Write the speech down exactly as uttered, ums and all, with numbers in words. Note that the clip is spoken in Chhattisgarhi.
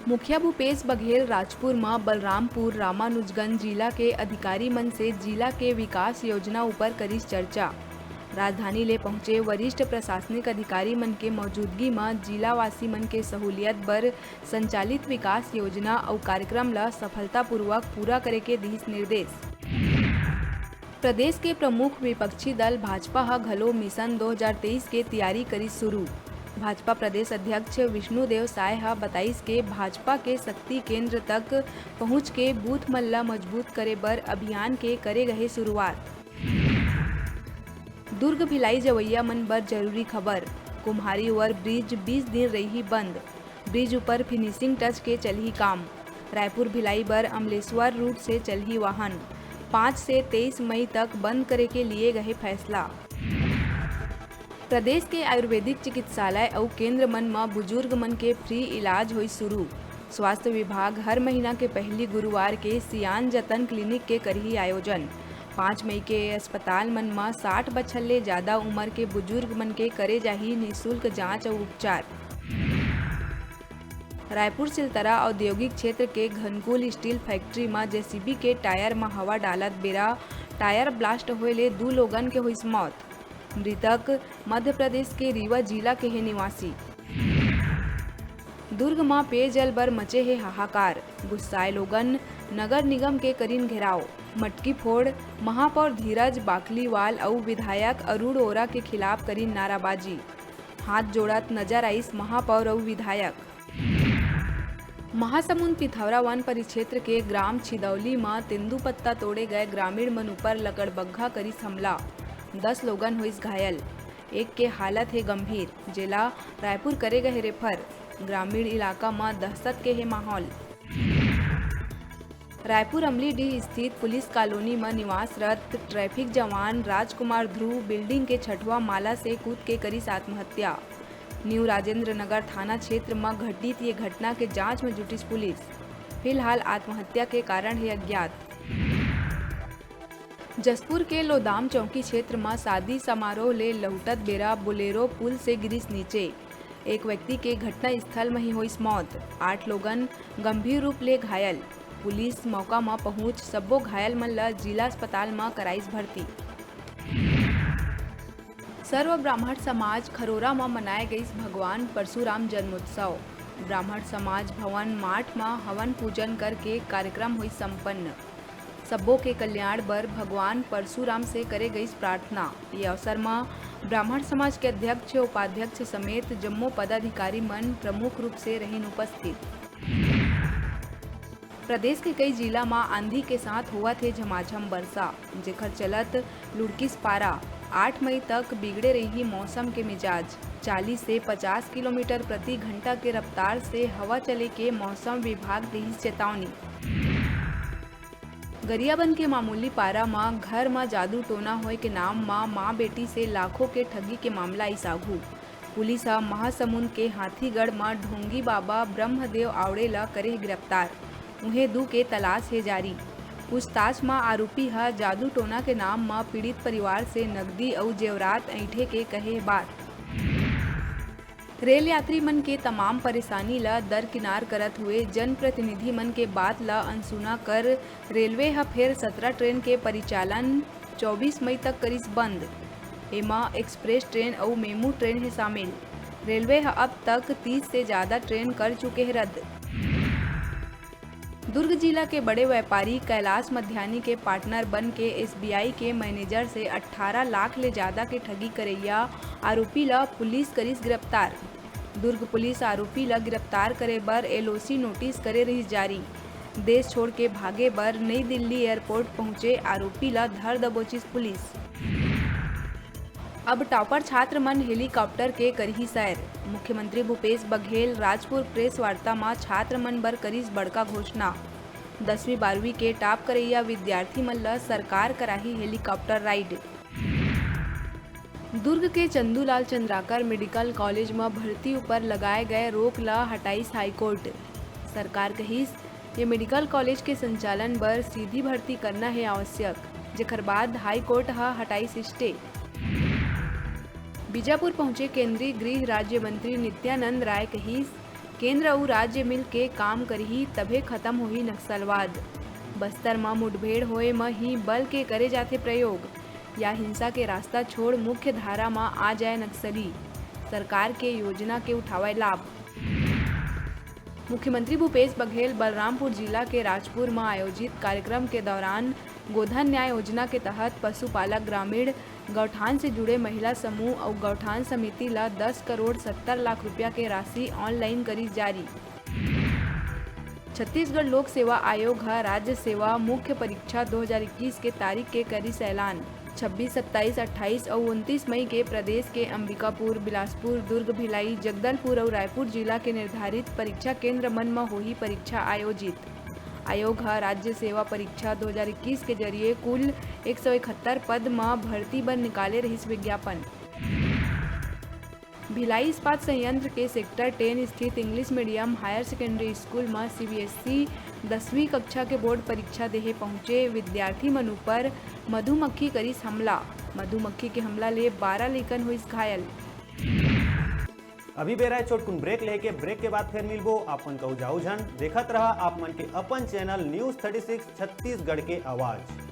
मुखिया भूपेश बघेल राजपुर म बलरामपुर रामानुजगंज जिला के अधिकारी मन से जिला के विकास योजना ऊपर करिस चर्चा। राजधानी ले पहुंचे वरिष्ठ प्रशासनिक अधिकारी मन के मौजूदगी म जिलावासी मन के सहूलियत बर संचालित विकास योजना अउ कार्यक्रम ल सफलतापूर्वक पूरा करे के दिस निर्देश। प्रदेश के प्रमुख विपक्षी दल भाजपा ह घलो मिशन दो हज़ार तेईस के तियारी करिस शुरू। भाजपा प्रदेश अध्यक्ष विष्णुदेव साय ह बताइस के भाजपा के शक्ति केंद्र तक पहुंच के बूथ मन ल मजबूत करे बर अभियान के करे गहे शुरुआत। दुर्ग भिलाई जवैया मन बर जरूरी खबर, कुम्हारी ओवर ब्रिज बीस दिन रही बंद। ब्रिज ऊपर फिनिशिंग टच के चलही काम। रायपुर भिलाई बर अमलेश्वर रूट से चलही वाहन। पाँच से तेईस मई तक बंद करे के लिए गहे फैसला। प्रदेश के आयुर्वेदिक चिकित्सालय अउ केंद्र मन म बुजुर्ग मन के फ्री इलाज होई शुरू। स्वास्थ्य विभाग हर महीना के पहली गुरुवार के सियान जतन क्लिनिक के करही आयोजन। पाँच मई के अस्पताल मन म साठ बछर ले जादा उमर के बुजुर्ग मन के करे जाही निशुल्क जांच अउ उपचार। रायपुर सिलतरा औद्योगिक क्षेत्र के घनकुल स्टील फैक्ट्री म जेसीबी के टायर म हवा डालत बेरा टायर ब्लास्ट होए ले दू लोगन के होइस मौत। मृतक मध्य प्रदेश के रीवा जिला के हे निवासी। दुर्ग म पेयजल बर मचे हे हाहाकार, गुस्साए लोगन नगर निगम के करिन घेराव। मटकी फोड़, महापौर धीरज बाकलीवाल अउ विधायक अरुण ओरा के खिलाफ करिन नाराबाजी। हाथ जोड़त नजर आइस महापौर अउ विधायक। महासमुंद पिथौरा वन परिक्षेत्र के ग्राम छिदौली म तेंदूपत्ता तोड़े गए ग्रामीण मन ऊपर लकड़बग्घा करिस हमला। दस लोगन होइस घायल, एक के हालत हे गंभीर, जेला रायपुर करे गए रेफर। ग्रामीण इलाका म दहशत के हे माहौल। रायपुर अमलीडीह स्थित पुलिस कॉलोनी म निवासरत ट्रैफिक जवान राजकुमार ध्रुव बिल्डिंग के छठवां माला से कूद के करिस आत्महत्या। न्यू राजेंद्र नगर थाना क्षेत्र म घटित ये घटना के जांच म जुटिस पुलिस। फिलहाल आत्महत्या के कारण हे अज्ञात। जशपुर के लोदाम चौकी क्षेत्र म शादी समारोह ले लहुटत बेरा बोलेरो पुल से गिरिस नीचे। एक व्यक्ति के घटना स्थल म ही होइस मौत। आठ लोगन गंभीर रूप ले घायल। पुलिस मौका म पहुंच सब्बो घायल मन ल जिला अस्पताल म कराइस भर्ती। सर्व ब्राह्मण समाज खरोरा म मनाए गइस भगवान परशुराम जन्मोत्सव। ब्राह्मण समाज भवन माठ म हवन पूजन करके कार्यक्रम होइस संपन्न। सब्बो के कल्याण बर भगवान परशुराम से करे गइस प्रार्थना। ये अवसर म ब्राह्मण समाज के अध्यक्ष, उपाध्यक्ष समेत जम्मो पदाधिकारी मन प्रमुख रूप से रहिन उपस्थित। प्रदेश के कई जिला म आंधी के साथ होवत हे झमाझम बरसा, जेखर चलत लुढ़किस पारा। आठ मई तक बिगड़े रही मौसम के मिजाज। चालीस से पचास किलोमीटर प्रति घंटा के रफ्तार से हवा चले के मौसम विभाग देहिस चेतावनी। गरियाबंद के मामूली पारा म घर म जादू टोना होए के नाम म मां बेटी से लाखों के ठगी के मामला आइस आघू। पुलिस ह महासमुंद के हाथीगढ़ म ढोंगी बाबा ब्रह्मदेव आवड़े ल करे हे गिरफ्तार। उहें, दू के तलाश हे जारी। पूछताछ म आरोपी ह जादू टोना के नाम म पीड़ित परिवार से नकदी अउ जेवरात अइंठे के कहे हे बात। रेल यात्री मन के तमाम परेशानी ल दरकिनार करत हुए जनप्रतिनिधि मन के बात ल अनसुना कर रेलवे ह फेर सतरा ट्रेन के परिचालन चौबीस मई तक करिस बंद। एमा एक्सप्रेस ट्रेन अउ मेमू ट्रेन हे शामिल। रेलवे ह अब तक तीस से जादा ट्रेन कर चुके हे रद्द। दुर्ग जिला के बड़े व्यापारी कैलाश मध्यानी के पार्टनर बन के एसबीआई के मैनेजर से अट्ठारह लाख ले जादा के ठगी करइया आरोपी ल पुलिस करिस गिरफ्तार। दुर्ग पुलिस आरोपी ल गिरफ्तार करे बर एलओसी नोटिस करे रिहिस जारी। देश छोड़ के भागे बर नई दिल्ली एयरपोर्ट पहुंचे आरोपी ल धर दबोचिस पुलिस। अब टॉपर छात्र मन हेलीकॉप्टर के करही सैर। मुख्यमंत्री भूपेश बघेल राजपुर प्रेस वार्ता म छात्र मन बर करिस बड़का घोषणा। दसवीं बारहवीं के टॉप करइया विद्यार्थी मन ल सरकार कराही हेलीकॉप्टर राइड। दुर्ग के चंदूलाल चंद्राकर मेडिकल कॉलेज म भर्ती ऊपर लगाए गए रोक ल हटाइस हाईकोर्ट। सरकार कहिस, ये मेडिकल कॉलेज के संचालन बर सीधी भर्ती करना हे आवश्यक, जेखर बाद हाईकोर्ट ह हटाइस स्टे। बीजापुर पहुंचे केंद्रीय गृह राज्य मंत्री नित्यानंद राय कहिस, केंद्र अउ राज्य मिल के काम करही, तभे खत्म होही नक्सलवाद। बस्तर म मुठभेड़ होए म ही बल के करे जाथे प्रयोग। या हिंसा के रास्ता छोड़ मुख्य धारा म आ जाए नक्सली। सरकार के योजना के उठावय लाभ। मुख्यमंत्री भूपेश बघेल बलरामपुर जिला के राजपुर म आयोजित कार्यक्रम के दौरान गोधन न्याय योजना के तहत पशुपालक ग्रामीण गौठान से जुड़े महिला समूह अउ गौठान समिति ल दस करोड़ सत्तर लाख रुपया के राशि ऑनलाइन करिस जारी। छत्तीसगढ़ लोक सेवा आयोग ह राज्य सेवा मुख्य परीक्षा दो हज़ार इक्कीस के तारीख के करिस ऐलान। छब्बीस, सत्ताईस, अट्ठाईस अउ उनतीस मई के प्रदेश के अंबिकापुर, बिलासपुर, दुर्ग, भिलाई, जगदलपुर अउ रायपुर जिला के निर्धारित परीक्षा केंद्र मन म होही परीक्षा आयोजित। आयोग ह राज्य सेवा परीक्षा दो हज़ार इक्कीस के जरिए कुल एक सौ इकहत्तर पद म भर्ती बर निकाले रहिस विज्ञापन। भिलाई इस्पात संयंत्र के सेक्टर टेन स्थित English medium higher secondary school म सीबीएसई दसवीं कक्षा के बोर्ड परीक्षा देहे पहुंचे विद्यार्थी मन ऊपर मधुमक्खी करिस हमला। मधुमक्खी के हमला ले बारह लइकन होइस घायल। अभी बेरा हे छोटकुन ब्रेक लेके, ब्रेक के बाद फेर मिलबो। आप मन कहू जाऊ झन, देखत रहा आप मन के अपन channel news thirty six Chhattisgarh के आवाज़।